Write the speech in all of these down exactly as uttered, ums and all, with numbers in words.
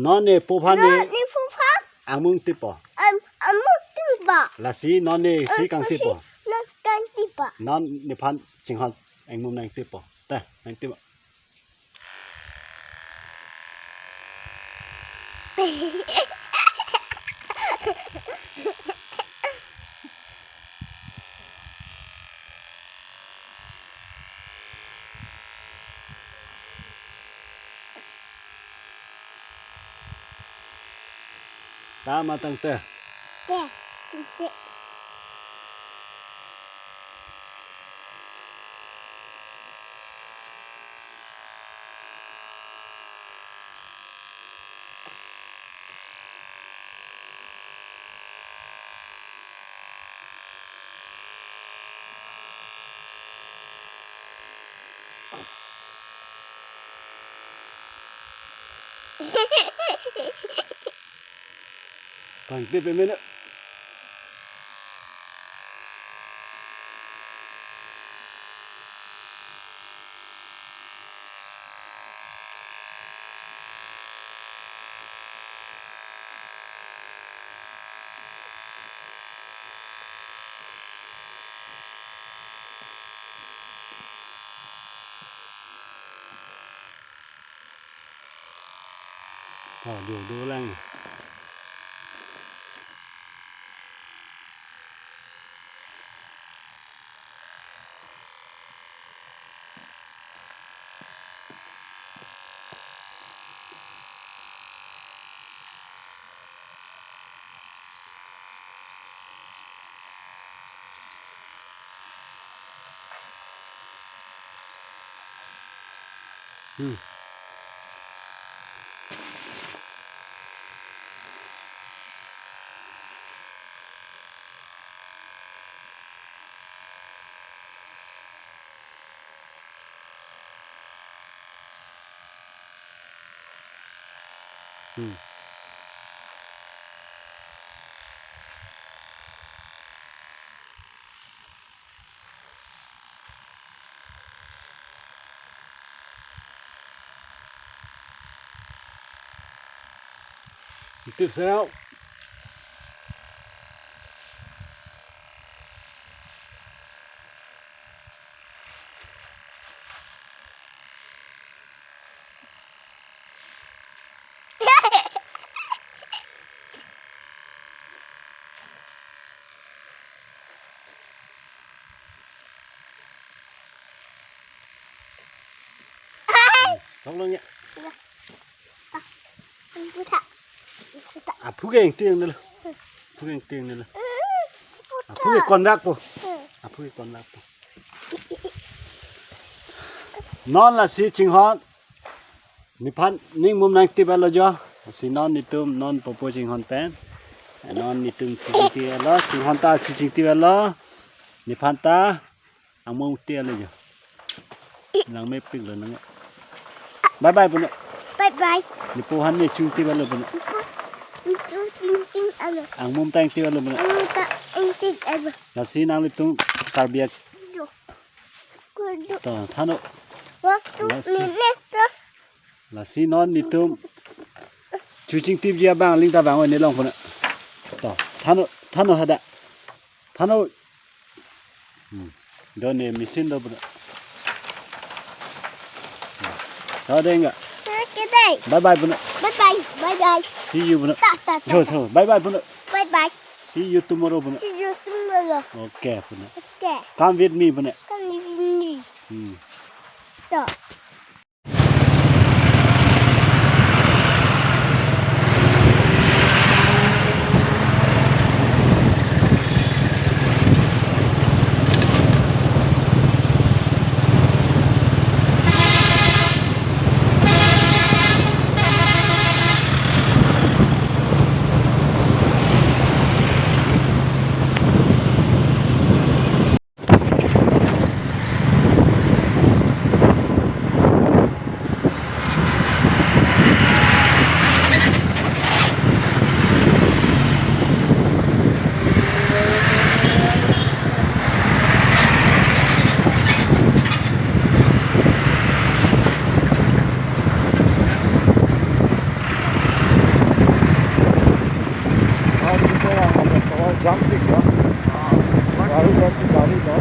Non ne po aphan ne. Non ne po aphan. Angmung tipo. Ang, angmung tipo. Lasi non ne si kang tipo. Non kang tipo. Non nephan chinghon angmung nang tipo. Ta, nang tipo. Ta ma tangte. Te, tangte. Tangte pemena. Oh, do, do lang. Hmm. Hmm. Itu sao. Tolong ya. Ya. Ah, puta. Puta. Aphu ke ingting nelo. Aphu ke ingting nelo. Hmm, puta. Aphu ke konrak po. Hmm. Aphu ke konrak po. Non lasi chinghon. Nephan ning mum nang tip alo jo. Si non netum non popo chinghon pen. Non netum chuchingtip alo. Chinghon ta chuchingtip alo. Nephan ta angmung tip alo jo. Nang mepik lo nang. Bye bye puno. Bye bye. Nepo aphan ne chingtip alo puno. Nepo, nepo chingtip alo. Angmung ta ingtip alo puno. Angmung ta ingtip alo. Lasi nanglitum Karbi ak- Kudu. To, thano. Waktu lasi. Minute to. Lasi non netum chuchingtipji abang aling ta vang-o ne long puno. To, thano, thano hadak. Thano. Hmm. Do ne machine do puno. To dengga. Kedai. Bye bye puno. Bye bye. Bye bye. See you puno. Ta, ta, ta, jo, ta. Jo. Bye bye puno. Bye bye. See you tomorrow puno. See you tomorrow. Okay puno. Okay. Come with me puno. Come with me. Hmm. To. Traffic ya. Gari versus gari ya.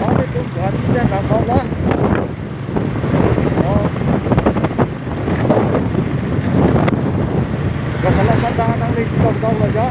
Abe tum gari jan nangkok la. Oh. Gakala kata nang le tok tok la ja.